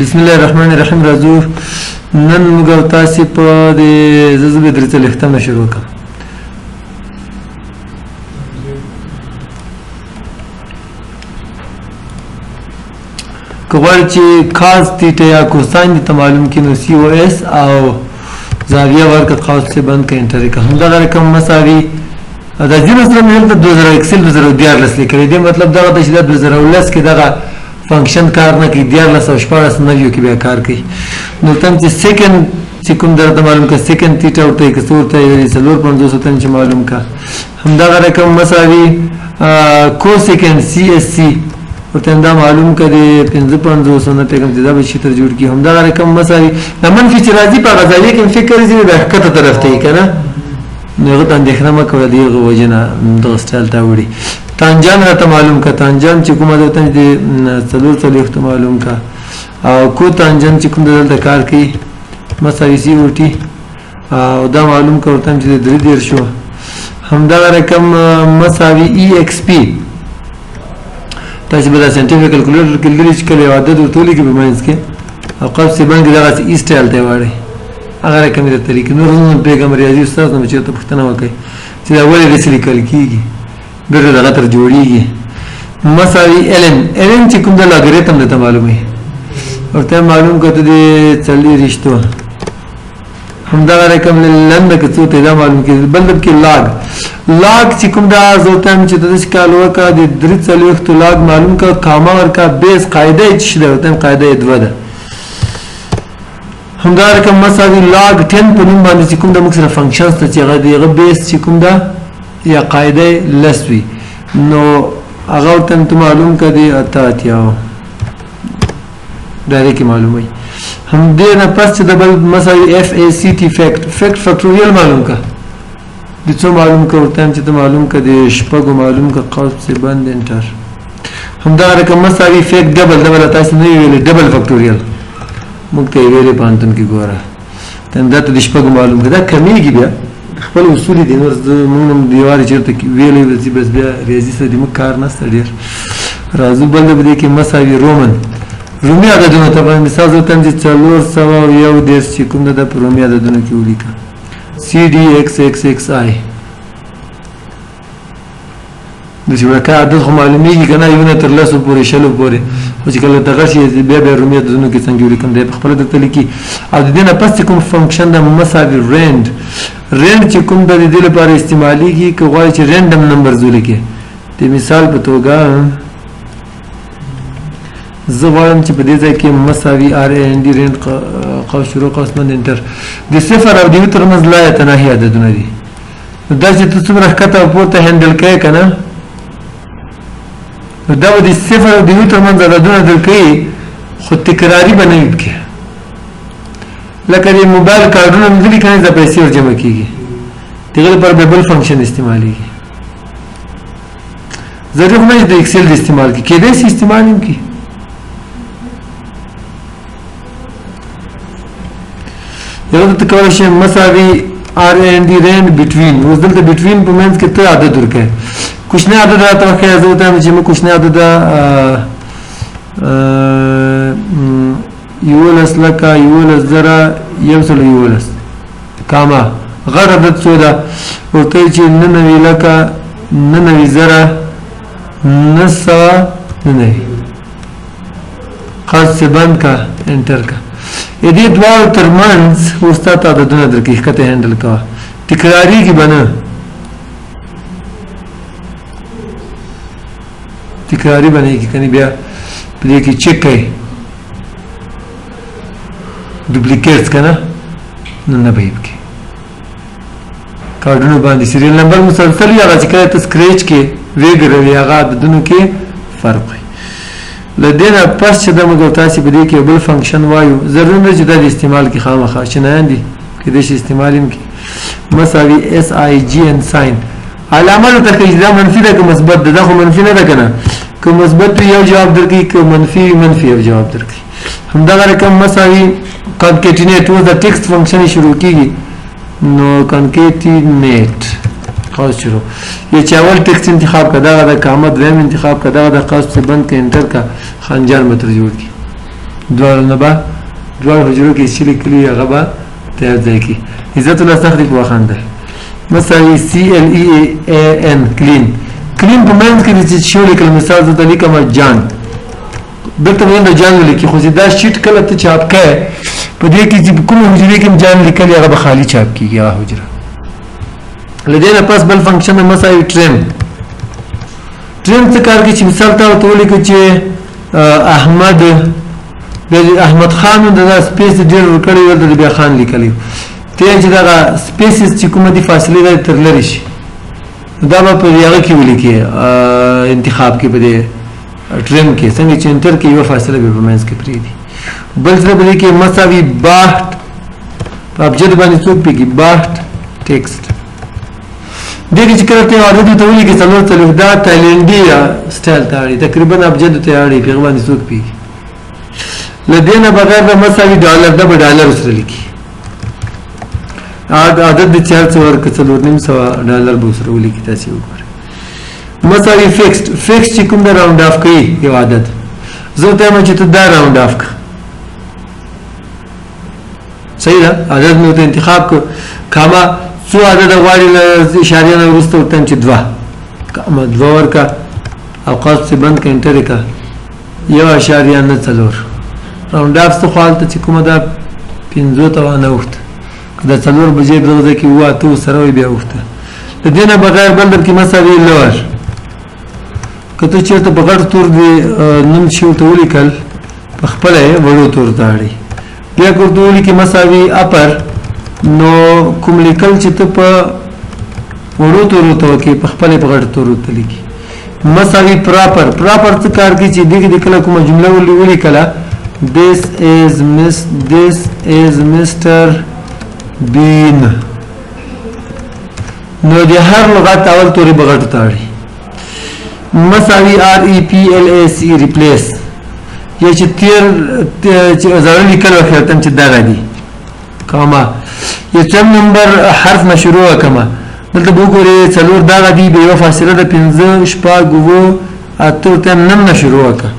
بسم الله الرحمن الرحیم. راځو نن موږ او تاسې په د زه به درې څلوېښتمه شروع کړم. که غواړئ چې cos theta یا cosine درته معلوم کړي نو C O S او زاویه ورکړه، قوس یې بند کړه، enter یې کړه. همدغه رقم مساوي دا ځینو سره مې دلته 2000 Excel 2013 لیکلی دی. مطلب دغه دی چې دا 2010 کې دغه function کار نه کوي، 13 او 16 نویو کې بیا کار کوي. نو تم چې secant چې کوم درته معلوم کړه، secant theta ورته یې که څه ورته یې 54 ورته چې معلوم کړه. همدغه رقم مساوي cosecant C S C ورته همدا معلوم کړه، د 55 نه پوهېږم چې دا به چېرته جوړ کړي. همدغه رقم مساوي دا منفي چې راځي په هغه زاویه کې فکر ځي بیا ښکته طرف ته یې که نه، نو هغه ته اندېښنه مه کوه، د هغه وجې نه دغه style ته وړي. tangent راته معلوم کړه، tangent چې کومه ده ورته د 44 معلوم کړه، او cotangent چې کوم ده دلته کار کوي مساوي C O T او دا معلوم کړه ورته چې د 33. همدغه رقم مساوي E X P. تاسې به دا scientific calculator کې لیدلي چې کله یو عدد ورته ولیکي په منځ کې او قوس یې بند کړي دغسې ای style ته یې واړوي، هغه رقم یې درته لیکي. نور زه نه پوهېږم، ریاضي استاد نه به چېرته پوښتنه وکړئ چې دا ولې داسې لیکل کېږي، بېرته دغه تر جوړېږي. مساوي ln، ln چې کوم د لاګریتم درته معلوموي، ورته معلوم کړه ته د 24. همدغه رقم ln ده که څو ته دا معلوم کړي. بل د پکې log، log چې کوم دا زه ورته وایم چې ته داسې کال وکړه، د 43 log معلوم کړه، کامه ورکړه، base قاعده یې څه ده ورته وایم، قاعده یې 2 ده. همدا رقم مساوي log 10 په نوم باندې چې کوم د موږ سره function شته چې هغه د هغه base چې کوم ده یا قاعده یې 10 وي، نو هغه ورته ته معلوم کړه د 88 direct یې معلوموي. همدې نه پس چې د بل مساوي F A C T fact، fact factorial معلوم کړه، د څو معلوم کړه ورته چې ته معلوم کړه د 6 معلوم کړه، قوس پسې بند enter. همدغه رقم مساوي fact double، double تاسې نه ویلې double factorial موږ ته یې ویلې پوهنتون کې، ګوره دا ته د 6 معلوم کړه، دا کمېږي بیا خپل اصول دي. نور موږ هم دیوارې چېرته ویلې وي بس بیا ریاضي سره دې موږ کار نشته ډېر. راځو بل په دې کې مساوي Roman، رومي عددونه ته مثال زه ورته وایم چې 431 چې کوم ده دا په رومي عددونو کې ولیکه، C D X X X I. داسې ورکه عدد خو معلومېږي که نه، یو نه تر 10 پورې 20 پورې، خو چې کله دغه شي بیا بیا رومي عددونو کې څنګه ولیکم دی په خپله درته لیکي. او د دې نه پس چې کوم function ده مساوي rand، rand چې کوم ده د دې لپاره استعمالېږي که غواړي چې random numbers ولیکي. د مثال په توګه زه غواړم چې په دې ځای کې مساوي R A N D rand قوس شروع قوس بند enter. د 0 او د 1 ترمنځ لا یتناهي عددونه دي، دا چې ته څومره ښکته او پورته handle کوې که نه، نو دا به د 0 او د 1 ترمنځ عددونه درکوي، خو تکراري به نه وي پکې. لکه د موبایل کارډونه مې لیدلي که نه، دا پیسې ورجمع کېږي، د هغې لپاره بیا بل function استعمالېږي. ضروري خو نه چې د Excel د استعمال کړي، کېدای شي استعمال هم کړي. یو ته کولی شې مساوي R N D rand between. اوس دلته between په منځ کې ته عدد ورکوې، کوچنی عدد راته وښیه. زه ورته وایم چې موږ کوچنی عدد 11,11,111 کامه، غټ عدد څو ده ورته چې 99,99,999 قوس یې بند کړه، enter کړه. د دې دواړو ترمنځ اوس تا ته عددونه درکوي، ښکته handle کوه، تکرارېږي به نه، تکراري به نه کېږي، کنې بیا په دې کې چک کوي duplicates که نه، نو نه به یې پکې کارډونو باندې serial number مسلسل وي، هغه چې کله ته scratch کې ویې ګروي هغه عددونو کې فرق وي. له دې نه پس چې د موږ تاسې په دې کې بل function وایو، ضروري نه چې دا د استعمال کې خامخا چینایان دي، کېدای شي استعمال هم کړي. مساوي S I G N sign، علامه درته ښیي چې دا منفي ده که مثبت ده. دا خو منفي نه ده که نه، که مثبت وي یو جواب درکوي، که منفي وي منفي یو جواب درکوي. همدغه رقم مساوي concatenate، اوس د text function شروع کېږي، نو concatenate قوس شروع، یې چې اول text انتخاب کړه، دغه د کامه دویم انتخاب کړه، دغه د قوس پسې بند کړه، enter کړه، خنجر به ترې جوړ کړي. دواړو نه به دواړو حجرو کې چې لیکلي هغه به تیار ځای کړي. عزت الله سخت دې په وخندل. مساوي سی ال ای ای ان کلین، کلین په منځ کې چې شو لیکل، مثال زه ته لیکم جان، دلته به د جان ولیکي، خو چې دا sheet کله ته چاپ کړې په دې کې چې په کومې حجرې کې جان لیکلی هغه به خالي چاپ کېږي هغه حجره. له دې نه پس بل function مساوي trim. trim څه کار کوي چې مثال تا ورته ولیکو چې احمد، بیا احمد خان د دا space ډېر ورکړی و، دلته بیا خان لیکلی، ته چې دغه spaces چې کومه دي فاصلې ده تر لرې شي، دا به په هغه کې ولیکي انتخاب کې، په دې trim کې څنګه چې enter کې یوه فاصله به په منځ کې پرېږدي. بل څه په دې کې مساوي باهټ، په ابجد باندې څوک پېږي باهټ text. دې کې چې کله ته یو عدد ورته ولیکې 44، دا تایلنډي style ته اړي، تقریبا ابجد ته اړي، په هغه باندې څوک پېږي. له دې نه بغیر د مساوي ډالر، دا به ډالر سره لیکي. عدد د چار څه ورکړه $4.5 به سره ولیکي. تاسې وګورئ مساوي fixed. fixed چې کوم د round off کوي یو عدد، زه ورته وایم چې ته دا round off کړه، صحیح ده، عدد مې ورته انتخاب کړ، کامه څو عدد غواړي له اشاریه نه وروسته ورته وایم چې دوه، کامه دوه ورکړه او قوس پسې بند کړه، enter یې کړه، 1.94. round off څه خو هلته چې کومه ده 5 ته وانه وښته، که د 4 بجې په دغه ځای کې 7 8 سره وي بیا وښته. د دې نه بغیر بل در کې مساوي lower، که ته چېرته په غټ تور دې نوم چې ورته ولیکل په خپله یې وړو تور ته اړي. بیا که ورته ولیکې مساوي upper، نو کوم لیکل چې ته په وړو تورو ته وکې په خپله یې په غټو تورو ته لیکي. مساوي proper. proper څه کار کوي چې دې کې دې کله کومه جمله ولیکله، This is Mr. Bean، نو د هر لغت اول توري به غټو ته اړي. مساوي R E P L A C replace، یا چې تیر چې زاړه لیکل وکړه تم چې دغه دي کاما، یو څم نمبر حرف نه شروع وکړه، دلته به وګورې 4 دغه دي، بیا یوه فاصله ده 5 6 7 8 ورته نم نه شروع وکړه،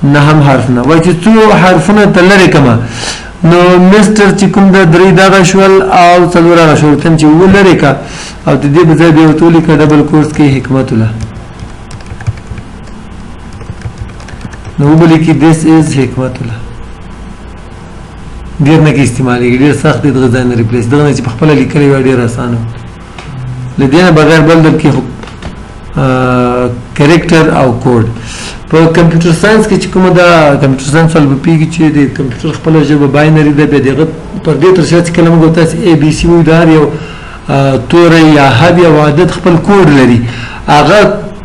نهم حرف نه وایي چې څو حرفونه ته لرې کړه، نو mister چې کوم ده 3 دغه شول او 4 هغه شول، ورته چې 7 لرې کړه او د دې په ځای بیا ورته ولیکه double quotes کې حکمت الله، نو وبه لیکي this is حکمت الله. ډېر نه کې استعمالېږي، ډېر سخت دی دغه ځای نه replace، دغه نه چې په خپله لیکلی وای ډېر اسانه و. له دې نه بغیر بل در کې character او کوډ. په computer science کې چې کومه ده، computer science ول به پوهېږي چې د کمپیوټر خپله ژبه binary ده، بیا د هغه پر دې تر شا چې کله موږ تاسې A B C وایو، د هر یو توری یا حد یا عدد خپل کوډ لري، هغه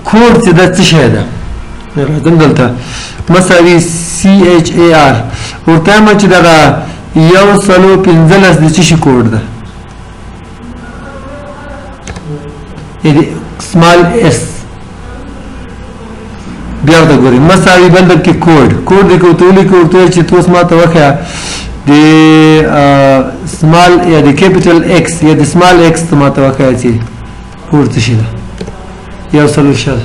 کوډ چې ده څه شی ده، راځم دلته مساوي C H A R، ورته وایم چې دغه 115 د څه شي کوډ ده، small s. بیا ورته ګورئ مساوي بل در کې code، code دې که ورته ولیکو، ورته ووایي چې ته اوس ما ته وښیه د small یا د capital X یا د small x ته ما ته وښیه چې کوډ څه شي ده، 120.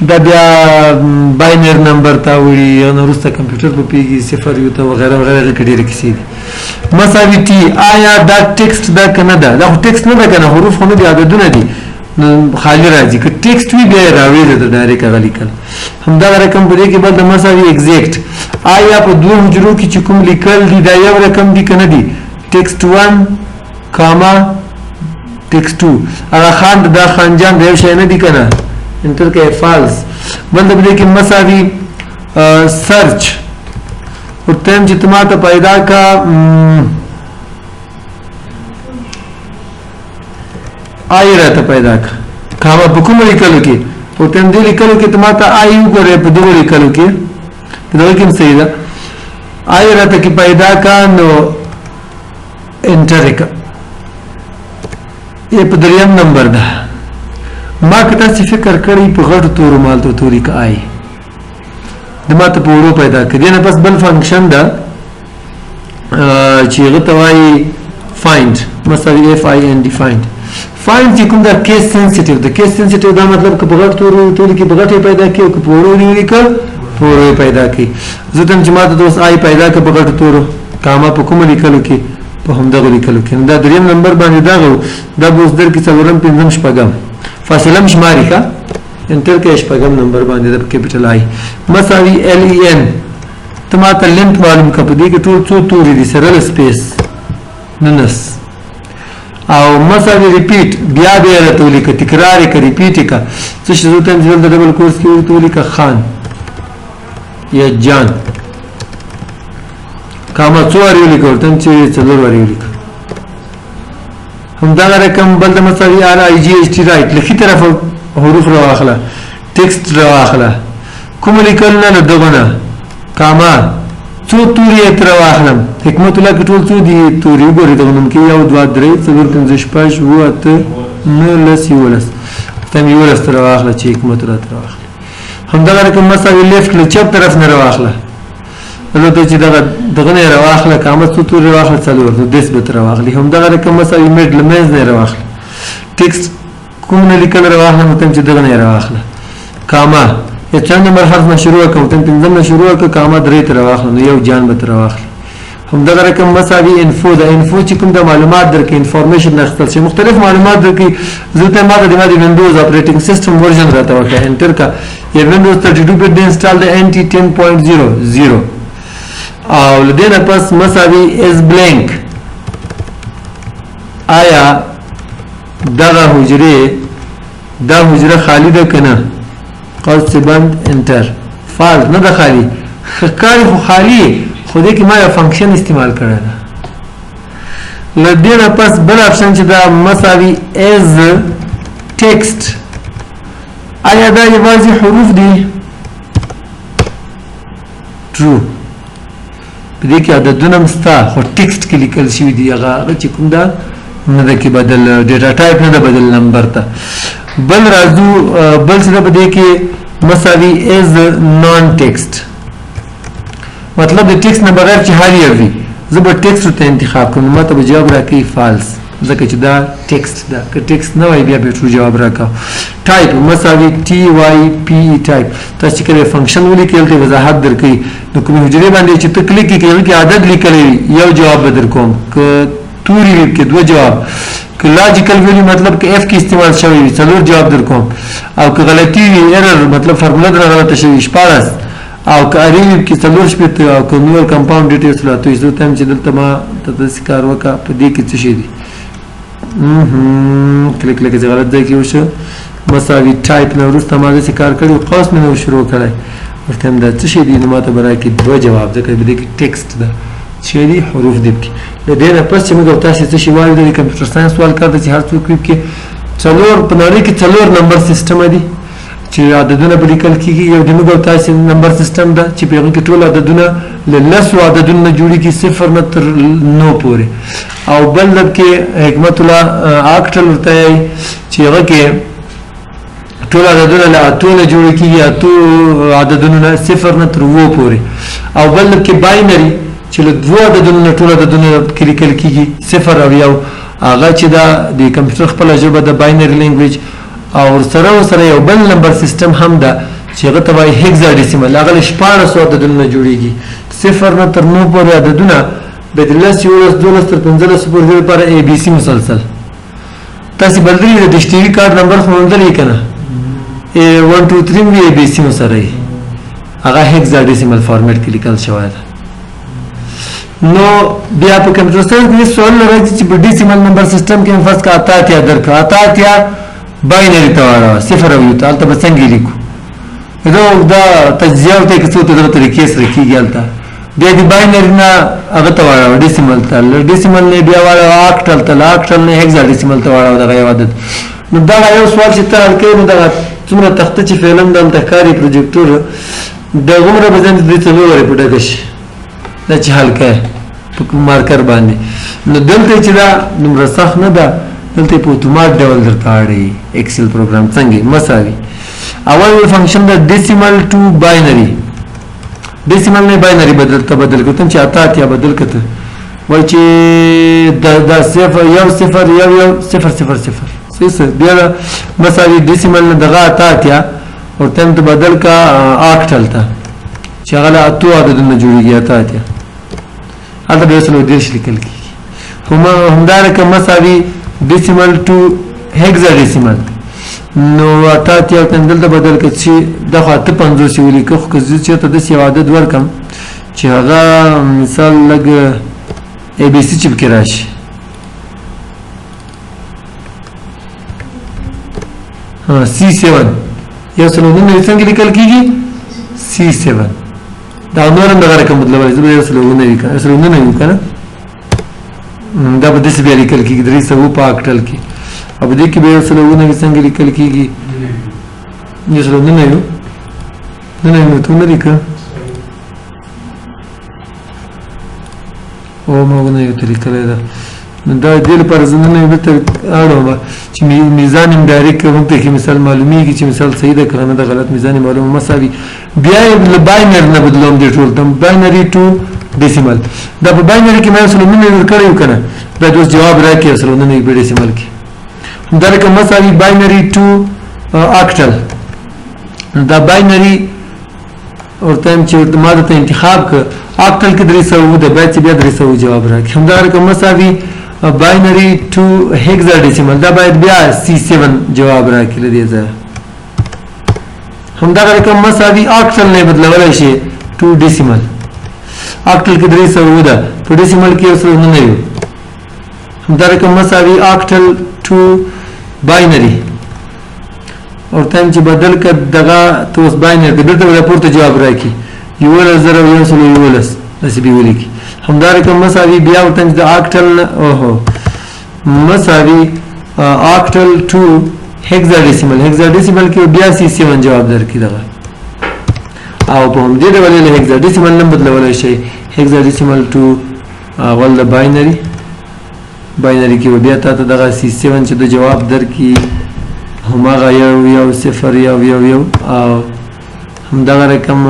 دا بیا binary number ته وړي، هغه نه وروسته کمپیوټر په پوهېږي 0 1 ته وغیره وغیره، هغه کې ډېرې کیسې دي. مساوي T، آیا دا text ده که نه ده؟ دا خو text نه ده که نه، حروف خو نه دي، عددونه دي، نو خالي راځي. که text وي بیا یې راوړي درته direct هغه لیکل. همدغه رقم په دې کې بل د مساوي exact، آیا په دوو حجرو کې چې کوم لیکل دي دا یو رقم دي که نه دي؟ text 1 comma text 2، هغه خان دا خان جان د یو شی نه دي که نه، enter کوي false. بل د دې کې مساوي search، ورته وایم چې ته ما ته پیدا کړه I راته پیدا کړه، کاما په کومو لیکلو کې، ورته وایم دې لیکلو کې ته ما ته I وګوره، په دغو لیکلو کې په دغه کې هم صحیح ده، I راته کې پیدا کړه، نو enter یې کړه، یې په دریم نمبر ده. ما که تاسې فکر کړی په غټو تورو ما هلته ورته ولیکه I، د ما ته په وړو پیدا کړه. دې نه پس بل function ده چې هغه ته وایي find، مساوي F I N D find. find چې کوم ده case sensitive ده، case sensitive دا مطلب که په غټ تورو ولیکي په غټ یې پیدا کړي او که په وړو یې ولیکه تورو پیدا کړي. زه ته چې ماته اوس آی پیدا کړه په غټو تورو، کاما په کومو لیکلو کې؟ په همدغو لیکلو کې. نو دا دریم نمبر باندې دغه و، دا به اوس درکې څلورم، پنځم، شپږم، فاصله هم شماري ښه. enter کې شپږم نمبر باندې د capital I مساوي L E N. ته ماته length معلوم کړه، په دې کې ټول څو توري دي سره له space 19، او مساوي repeat بیا بیا راته ولیکه، تکرار یې کړه، repeat یې کړه. څه شي زه ورته وایم چې دلته double quotes کې ورته ولیکه خان یا جان، کاما څو وارې ولیکه؟ ورته وایم چې څلور وارې ولیکه. همدغه رقم بل د مساوي R I G H T right، له ښي طرفه حروف راواخله، text راواخله، کوم لیکل نه له دغه نه، کاما څو توري یې ترې واخلم؟ حکمت الله کې ټول څو دي توري؟ وګورئ دغه نوم کې 1 2 3 4 5 6 7 8 9 10 11، ته مې 11 ترې واخله چې حکمت الله ترې واخله. همدغه رقم مساوي left له چپ طرف نه راواخله، دلته چې دغه دغه نه راواخله، کاما څو توري راواخله؟ څلور، نو دېس به ترې واخلي. همدغه رقم مساوي mid له منځ نه راواخله، text کوم نه لیکل راواخله، نو ته چې دغه نه راواخله، کاما یا چند نمبر حرف نه شروع کړم، ته پنځم نه شروع کړه، کاما درې ترې واخله، نو یو جان به ترې واخلي. همدغه رقم مساوي info، د info چې کوم د معلومات درکوي، information اخیستل شي، مختلف معلومات درکوي. زه ته ما ته د ما د Windows operating system version راته وکړه، enter کړه، یا Windows 32 bit د install د NT 10.00. او له دې نه پس مساوي is blank، آیا دغه حجرې دا حجره خالی ده که نه؟ قوس بند enter. false نه ده خالی، ښکاري خو خالی، خو دې کې ما یو function استعمال کړی ده. له دې نه پس بل option چې دا مساوي is text، آیا دا یوازې حروف دي؟ true. په دې کې عددونه هم سته خو text کې لیکل شوي دي، هغه چې کوم ده نه ده کې بدل، data type نه ده بدل نمبر ته. بل راځو بل څه ده په دې کې مساوي is non text، مطلب د text نه بغیر چې هر یو وي زه به text ورته انتخاب کړم، ما ته به جواب راکوي false، ځکه چې دا text ده، که text نه وای بیا به true جواب راکاو. ټایپ مساوي T Y P E type، تاسو چې کله function ولیکئ هلته وضاحت درکوي، نو کومې حجرې باندې چې ته کلیک کړې هغې کې عدد لیکلی وي یو جواب به درکوم، که توري وي پکې دوه جواب، که logical value مطلب که if کې استعمال شوی وي څلور جواب درکوم، او که غلطي وي error مطلب فرموله درنه غلطه شوي 16، او که array وي پکې 64، او که نور compound details لا زه ورته وایم چې دلته ما ته داسې کار وکړه. په دې کې څه شی دي؟ کلیک لکه چې غلط ځای کې وشو، مساوي ټایپ نه وروسته ما داسې کار کړی، قوس مې نه شروع کړی، ورته وایم دا څه شی دي؟ نو ما ته به راکړي دوه جواب، ځکه په دې کې text ده، څه دي؟ حروف دي پکې. له دې نه پس چې موږ تاسې څه شی وایو، د computer science سوال کار دی چې هر څوک وي پکې څلور، په نړۍ کې څلور number system دي چې عددونه په لیکل کېږي. یو د موږ او تاسې number system ده چې په هغه کې ټول عددونه له لسو عددونو نه جوړېږي، 0 نه تر 9 پورې. او بل د کې حکمت الله octal ورته وایي چې هغه کې ټول عددونه له اتو نه جوړ کېږي، اتو عددونو نه 0 نه تر 7 پورې. او بل د کې binary چې له دوو عددونو نه ټول عددونه کې لیکل کېږي، 0 او 1، هغه چې دا د کمپیوټر خپله ژبه ده binary language. او ورسره یو بل number system هم ده چې هغه ته وایي hexadecimal، هغه له 16 عددونو نه جوړېږي، 0 نه تر 9 پورې عددونه به د 10، 11، 12 تر 15 پورې لپاره A B C مسلسل. تاسې بلدلي د dish TV card number خو موندلی که نه؟ 1 2 3 وي A B C مو سره وي، هغه hexadecimal format کې لیکل شوی ده. نو بیا په computer science کې سوال راځي چې په decimal number system کې فرض کړه 88 درکړه، 88 binary ته واړوه، 0 او 1 ته، هلته به څنګه لیکو؟ دا دا تجزیه ورته که څو ته دغه طریقې سره کېږي. هلته بیا د binary نه هغه ته واړوه decimal ته، له decimal نه بیا واړوه octal ته، له octal نه hexadecimal ته واړوه دغه یو عدد. نو دغه یو سوال چې ته حل کوې، نو دغه څومره تخته چې فعلا دلته ښکاري پروجیکټور، دغومره به ځان درې څلور وارې په ډکه شي دا چې حل کوې په marker باندې. نو دلته چې دا دومره سخت نه ده، دلته په اتومات ډول درته اړوي Excel program. څنګه مساوي اول function د decimal to binary، decimal نه binary بدل ته بدل کړم چې 88 بدل کړه، وای چې دا 0 1 0 1 1 0 0 0 صحیح. بیا مساوي decimal نه دغه 88 ورته ته بدل کا octal ته، چې هغه له اتو عددونو جوړېږي، 88. هلته به 130 لیکل کېږي. همدا رقم مساوي decimal to hexadecimal، نو 88 ته دلته بدل کړه چې دا خو 58 یې ولیکه، خو که زه چېرته داسې یو عدد ورکړم چې هغه مثال لږ ای بي سي چې پکې راشي، سی 7 199 څنګه لیکل کېږي؟ سی 7. دا نور هم دغه رقم بدلولی، زه به 199 که 199 که نه، دا به داسې بیا لیکل کېږي 300 په octal کې. او په دې کې به 199 څنګه لیکل کېږي؟ 199 نه نو ته نه لیکه، او ما ونه یو ته لیکلی ده. نو دا دې لپاره زه نن بیرته اړوم چې میزان یې direct موږ ته کې مثال معلومیږي چې مثال صحیح ده که نه ده غلط، میزان یې معلوم مساوي. بیا یې له binary نه بدلوم دې ټول ته، binary to decimal. دا په binary کې ما 199 ورکړی و که نه، باید اوس جواب راکړي 199 په decimal کې. همدا رقم مساوي binary to octal. دا binary ورته یم چې ورته ما درته انتخاب کړ، octal کې 300 ده، باید چې بیا 300 جواب راکړي. همدا رقم مساوي binary to hexadecimal، دا باید بیا سی 7 جواب راکړي له دې ځایه. همدغه رقم مساوي octal نه بدلولی شي to decimal، octal کې 300 ده، په decimal کې 199. همدا رقم مساوي octal to binary، ورته یم چې بدل کړه دغه ته اوس binary کړه، بیرته به دا پورته جواب راکړي 11111 داسې به یې ولیکي. همدا رقم مساوي بیا ورته چې د octal نه اوهو مساوي octal to hexadecimal، hexadecimal کې بیا سی 7 جواب درکړي دغه. او په همدې ډول یې له hexadecimal نه بدلولی شئ، hexadecimal to اول د binary، binary کې به بیا تا ته دغه سی 7 چې د جواب درکړي هماغه 1 1 0 1 1 1. او همدغه رقم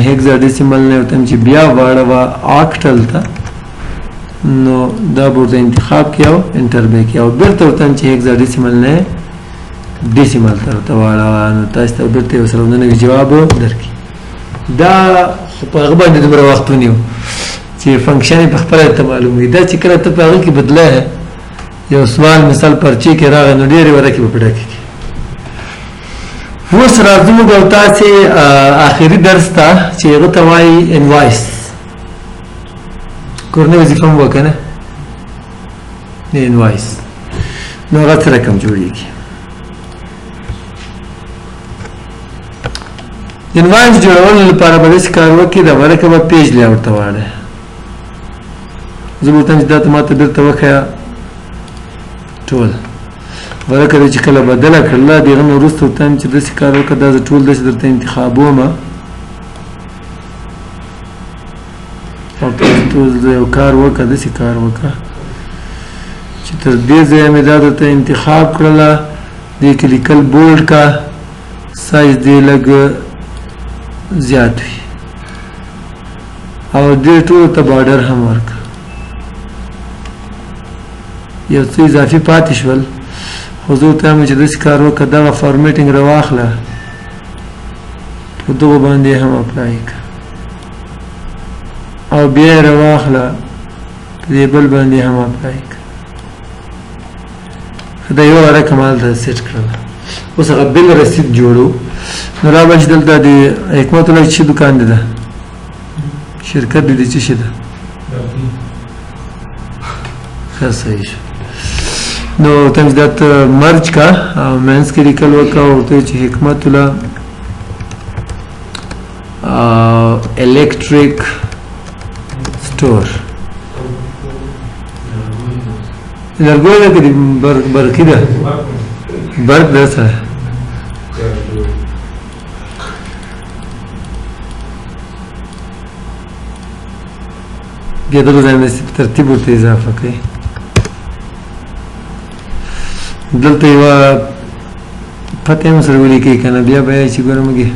hexadecimal نه ورته چې بیا واړوه octal ته، نو دا به ورته انتخاب کړي او enter به یې کړي، او بیرته ورته چې hexadecimal نه decimal ته ورته واړوه، نو تاسو ته بیرته 199 جواب درکړي. دا خو په هغه باندې دومره وخت ونیو چې function یې په خپله ته معلوم وي. دا چې کله ته په هغه کې بدله یو سوال مثال پرچې کې راغی، نو ډېرې ورکې به په ډکې کړي. اوس راځو موږ او تاسې آخري درس ته چې هغه ته وایي invoice. کورنۍ وظیفه مو وکړه نه invoice، نو هغه څه رقم جوړېږي؟ invoice جوړولو لپاره به داسې کار وکړي، دا ورکه به page layout ته واړوې. زه به ورته چې دا ته ما ته بیرته وښیه ټول ورکه دې چې کله بدله کړله، د هغه نه وروسته ورته وایم چې داسې کار وکړه، دا زه ټول داسې درته انتخابوم او ټول زه یو کار وکړه، داسې کار وکړه چې تر دې ځایه مې دا درته انتخاب کړله، دې کې لیکل bold کا، سایز دې لږ زیات وي، او دې ټولو ته border هم ورکړه. یو څه اضافي پاتې شول، خو زه ورته وایم چې داسې کار وکړه، دغه formatting راواخله په دغو باندې هم apply کړه، او بیا یې راواخله په دې بل باندې هم apply کړه. دا یوه رقم هلته set کړله. اوس هغه بل رسید جوړو، نو را به چې دلته د حکمت الله چې دوکان دی، ده شرکت دی، د څه شي ده؟ ښه صحیح شو. نو ته چې دا ته merge کا او منځ کې لیکل وکړه، ورته چې حکمت الله electric store لرګو ده که برقي ده؟ برق ده سره. بیا دغه ځای نه ترتیب ورته اضافه کړئ. دلته یوه پته هم سره ولیکئ که نه، بیا به یې چې ګوره موږ یې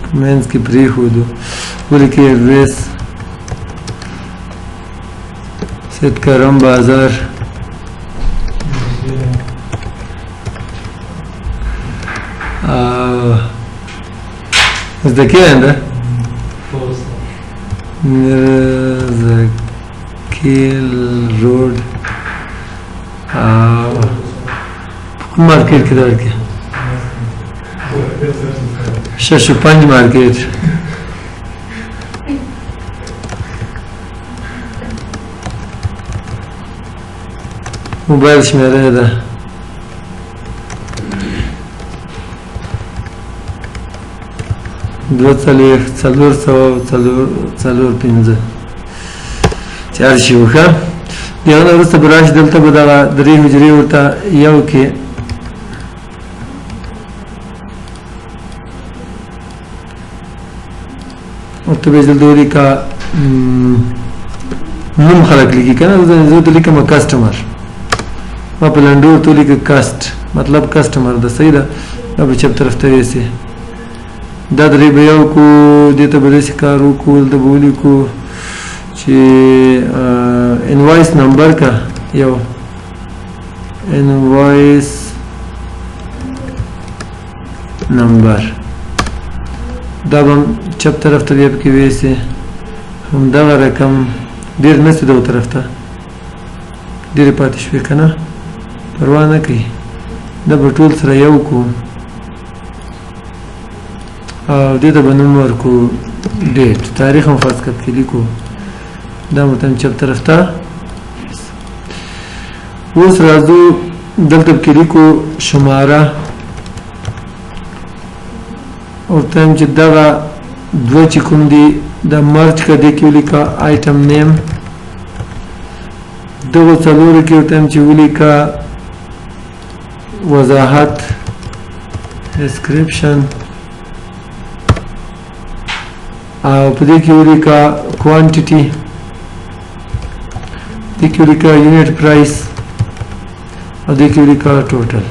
په منځ کې پرېښودو. ولیکئ address سید کرم بازار، مزدکیل ده میرزکیل روډ او کوم مارکیټ کې ده ورکې؟ 6 5 مارکیټ. موبایل شمېره ده 42 400 4 4 5 چې هر شي وښه. د هغه نه وروسته به راشي دلته به دغه درې حجرې ورته یو کې ورته به دلته ولیکه نوم خلک لیکي که نه، زه ورته لیکم customer، ما په لنډو ورته ولیکه cust، مطلب customer ده، صحیح ده. دا به چپ طرف ته ویسي، دا درې به یو کو، دې ته به داسې کار وکړو، دلته به ولیکو چې invoice number کا یو invoice number، دا به چپ طرف ته بیا پکې ویسي، همدغه رقم ډېر نه سي دغه طرف ته ډېرې پاتې شوې که نه، پروا نه کوي، دا به ټول سره یو کو او دې ته به نوم ورکو date، تاریخ هم فرض کړه پکې لیکو، دا ورته چپ طرف ته. اوس راځو دلته پکې لیکو شماره، ورته چې دغه دوه چې کوم دي دا merge که، دې کې ولیکه item name، دغو څلورو کې ورته چې ولیکه وضاحت description، او په دې کې ولیکه quantity، دې کې ولیکه unit price، او دې کې ولیکه total.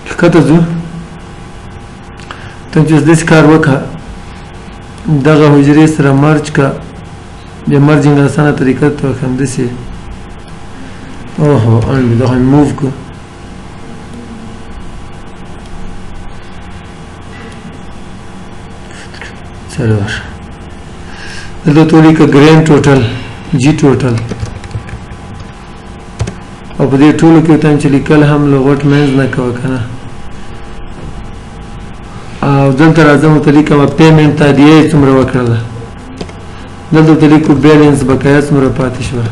ښکته ځو، ته چې داسې کار وکړه، دغه حجرې سره merge که، د merging اسانه طریقه ته وښیم داسې. اوهو undo، دا خو مې move کو. څلور دلته ته ولیکه grand total، G total، او په دې ټولو کې ورته چې لیکل هم له غوټ منځ نه کوه که نه. او دلته راځم ورته لیکم payment، تادیه یې څومره وکړله، دلته ورته لیکو بیلنس، بقایا څومره پاتې شوه،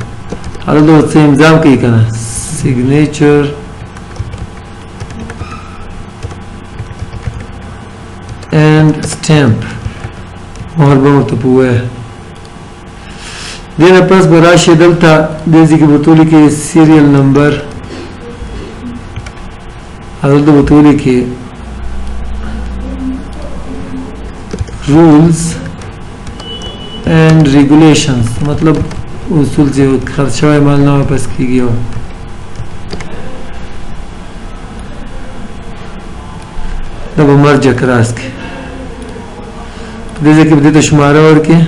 دلته ورته څه امضا کوي که نه، signature and stamp، مهر به ورته په ووایه. دې نه پس به راشي دلته دې ځای کې به ورته ولیکې serial number، او دلته به ورته ولیکې rules and regulations، مطلب اصول چې خرڅ شوی مال نه واپس کېږي. او دا به merge across کې په دې ځای کې به دې ته شماره ورکړي،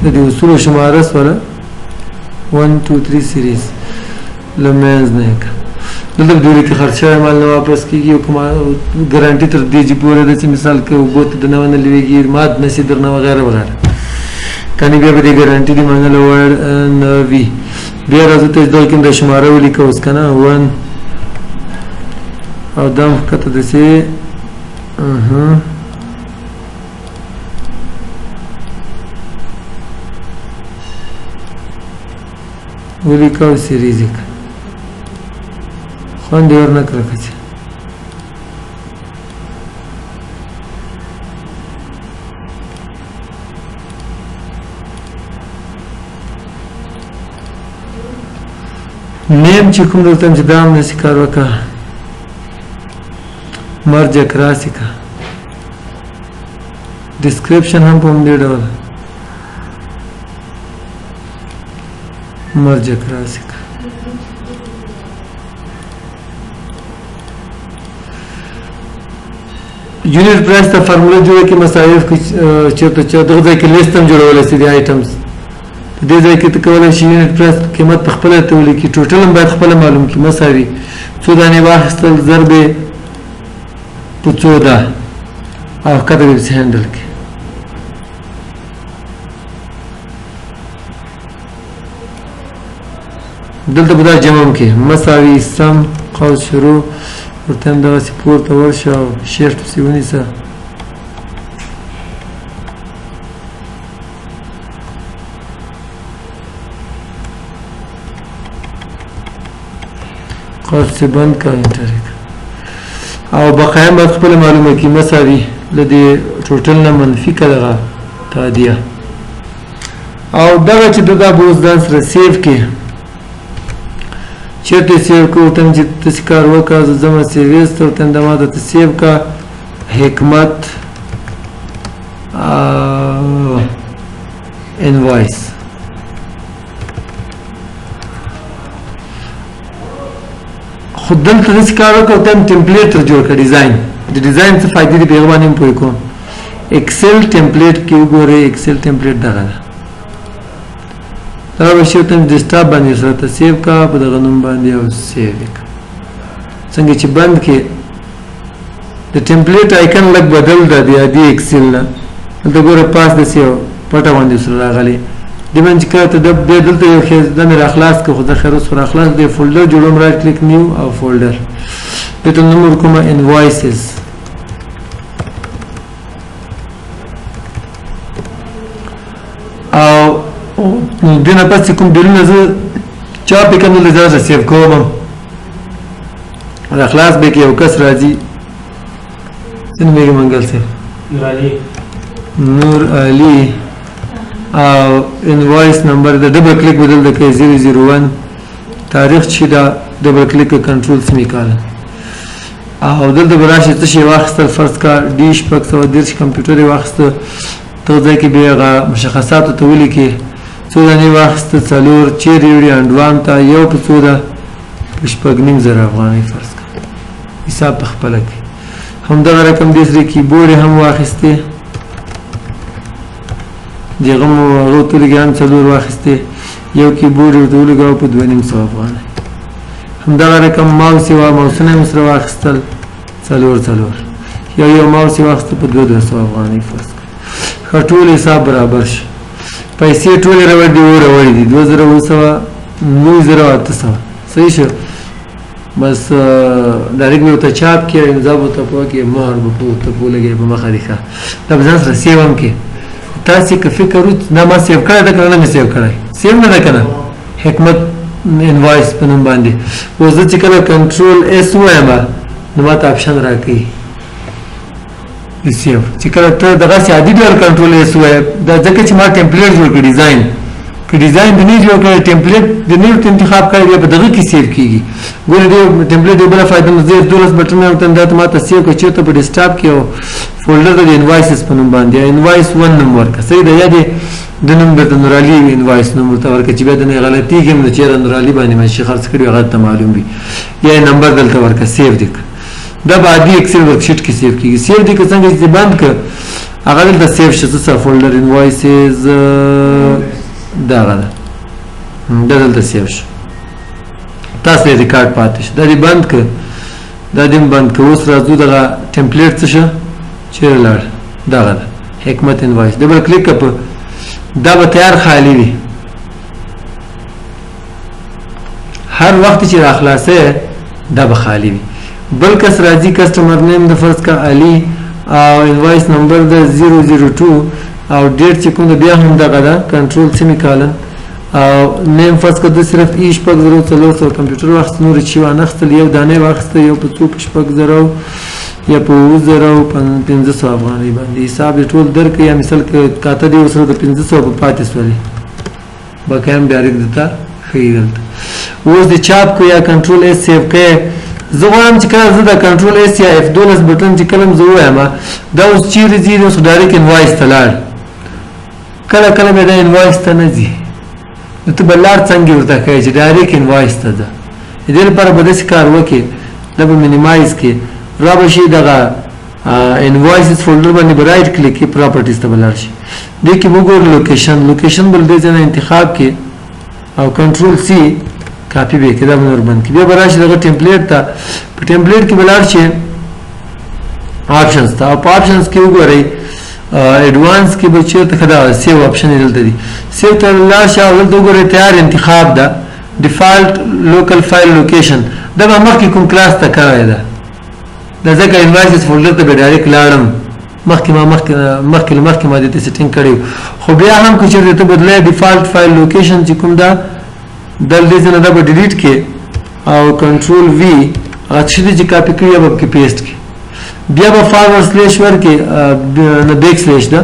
د دې اصولو شماره سوله 1 2 3 series له منځ نه یې کړه. دلته په دې کې خرڅ شوی مال نه واپس کېږي، او کومه ګارانټي تر دې چې پورې ده چې مثال که اوبو ته دننه ونه لوېږي، مات نه شي درنه وغیره وغیره، کنې بیا به دې ګارانټي د منلو وړ نه وي. بیا راځو ته دغه کې د شماره ولیکه اوس که نه 1، او دا هم ښکته داسې ولیکه او series یې کړه، خوند یې ورنه کړه که چې name چې کوم دلته چې دا هم داسې کار وکړه، merge across یې کړه، description هم په همدې ډول merge across یې کړه. unit price ته فارموله جوړه کړي، مصارف چېرته چې دغه ځای کې لیست هم جوړولی شي د items، په دې ځای کې ته کولی شي unit price قیمت په خپله ته ولیکي، total هم باید خپله معلوم کړي، مساوي څو دانې واخیستل ضرب په څو ده او ښکته به پسې هینډل کړي. دلته به دا جمع هم کړي، مساوي سم قوس شروع، ورته هم دغسې پورته ورشه او شیفت پسې ونیسه. قوس پسې بند کړه، انټر یې کړه. او بقایا باید خپله معلومه کړي، مساوي له دې ټوټل نه منفي که دغه تادیه. او دغه چې ده دا به اوس ځان سره save کړي. چېرته یې save کړو؟ ورته چې داسې کار وکړه، زه ځم save as ته، ورته دا ما ته save کړه حکمت invoice. خو دلته داسې کار وکړه، ورته هم template تر جوړ کړه، design. د design څه فایدې دي په هغه باندې هم پوه کوم. Excel template کې وګورئ، Excel template دغه ده. دا به شي ورته desktop باندې سره ته save کړه په دغه نوم باندې او save یې کړه. څنګه چې بند کې د template icon لږ بدل ده د عادي Excel نه. دلته ګوره پاس داسې یو پټه غوندې سره راغلی. دې باندې چې کله ته بیا دلته یو ښی دا مې راخلاص کړه، خو دا خیر اوس خو راخلاص دی. folder جوړوم، right click new او folder، دې ته نوم ورکوم invoices. او دې نه پس چې کوم بلونه زه چاپ یې کړم دلته ځان سره save کوم. راخلاص به کې یو کس راځي، څه نومېږي منګل صاحب؟ نور علي. نور علي. او invoice number د double click به دلته کوي 001، تاریخ چې دا double click control semicolon. او دلته به راشي څه شی واخیستل، فرض کړه D 630 کمپیوټر یې واخیسته، ته ځای کې بیا هغه مشخصاتو ته ولیکې څو دانې واخیسته، څلور، چېرې یې وړي انډوان ته، یو په څو ده، په 6,500 افغانۍ فرض کړه، حساب په خپله کوي. همدغه رقم دې سره کیبورډ یې هم واخیستې، د هغه مو هغه ورته ولګي هم څلور واخیستې، یو کیبورډ یې ورته ولګاوه په 250 افغانۍ. همدغه رقم ماوس یې ماوسونه یې سره واخیستل څلور څلور، یو یو ماوس یې واخیسته په 200 افغانۍ فرض کړه. ښه ټول حساب برابر شو. پیسې ټولې راوړې دي، راوړې دي 2700 9800. صحیح شو. بس direct به ورته چاپ کړې، امضا به ورته پوه کړې، مهر به ورته ولګوې په مخه دې. ښه دا به ځان سره save هم کړې. تاسې که فکر وکړئ دا ما save کړی ده که نه مې save کړی، save نه ده که نه، حکمت invoice په نوم باندې. اوس زه چې کله control S ووایم نو ما ته option راکوي save. چې کله ته دغسې عادي ډول control S ووایې، دا ځکه چې ما template جوړ کړ، design که design د نه جوړ کړی، template د نه ورته انتخاب کړی، بیا په دغه کې save کېږي. ګورې دې template یو بله فایده نو زه 12 بټن ورته دا ته ما ته save کړه، چېرته په desktop کې یو folder ده د invoices په نوم باندې، invoice 1 نوم ورکړه. صحیح ده، یا دې د نوم درته نورعلي invoice نوم ورته ورکړه چې بیا د نه غلطېږي هم نو چېرې نورعلي باندې مې شي خرڅ کړي هغه ته معلوم وي، یا یې نمبر دلته ورکړه، save دې کړه. دا په عادي Excel worksheet کې save کېږي. save دې کړه، څنګه چې بند کړه هغه دلته save شي. څه folder invoices دغه ده، دا دلته save شو، تاسو یې ریکارډ پاتې شو. دا دې بند کړه، دا دې هم بند کړه. اوس راځو دغه template څه شو، چېرې لاړ؟ دغه ده حکمت invoice. double click کړه، دا به تیار خالی وي. هر وخت چې راخلاصې دا به خالی وي. بل کس راځي، customer name د فرض کا علي او invoice number د 002 او date چې کوم ده بیا هم دغه ده، control semicolon او name فرض کړه ده صرف E 6400 کمپیوټر واخیست، نور چې وانخیستل، یو دانه واخیسته، یو په څو په 6000 یا په 7500 افغانۍ باندې حساب یې ټول درکړي. یا مثال که کاته دې ورسره د 500 په پاتې سولې، بقایا هم direct درته ښیي دلته. اوس د چاپ کو یا control S save کړې. زه غواړم چې کله زه د control S یا F 12 button چې کله زه ووایم دا اوس چیرې ځي، اوس direct invoice ته لاړ. کله کله بیا دا invoice ته نه ځي، نو ته به لار څنګه ورته ښیې چې direct invoice ته ځه. د دې لپاره به داسې کار وکړې، دا به minimize کړې، را به شي دغه invoices folder باندې به right click کړې، properties ته به لاړ شي. دې کې به وګورې location، location به له دې ځای نه انتخاب کړې او control C کاپي به کړې، دا به نور بند کړي. بیا به راشي دغه template ته، په template کې به لاړ شي options ته، او په options کې وګورئ advance کې به چېرته ښه دا save option یې دلته دي، save ته لاړ شه او دلته وګورئ تیار انتخاب ده، default local file location. دا به مخکې کوم کلاس ته کړی ده، دا ځکه invoices folder ته به direct لاړم، مخکې ما مخکې مخکې له مخکې ما دې ته setting کړی، خو بیا هم که چېرته ته بدلې default file location چې کوم ده دل دې ځای نه دا به delete کړې او control V هغه څه دي چې کاپي کړي به پکې paste کړې، بیا به forward slash ورکړې، نه back slash ده،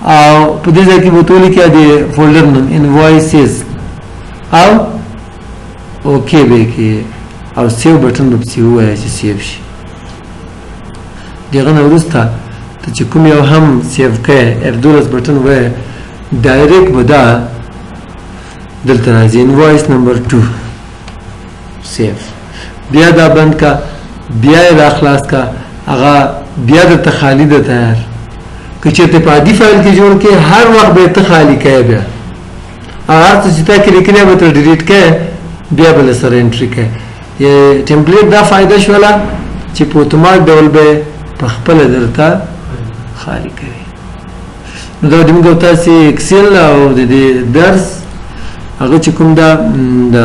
او په دې ځای کې به ته ولیکې د folder نوم invoices او okay به یې کړې او save button به پسې ووایه چې save شي. د هغه نه وروسته ته چې کوم یو هم save کړې F12 button ووایه، direct به دا دلته راځي invoice number 2 save. بیا دا بند کا، بیا یې راخلاص کا، هغه بیا درته خالي ده تیار. که چېرته په عادي فایل کې جوړ کړې هر وخت به یې ته خالي کوې، بیا هغه هر څه چې تا کې لیکلي به ترې delete کوې، بیا به له سره entry کوې. template دا فایده شوله چې په اتومات ډول به په خپله درته خالي کوي. نو دا د موږ او تاسې Excel او د دې درس هغه چې کوم ده د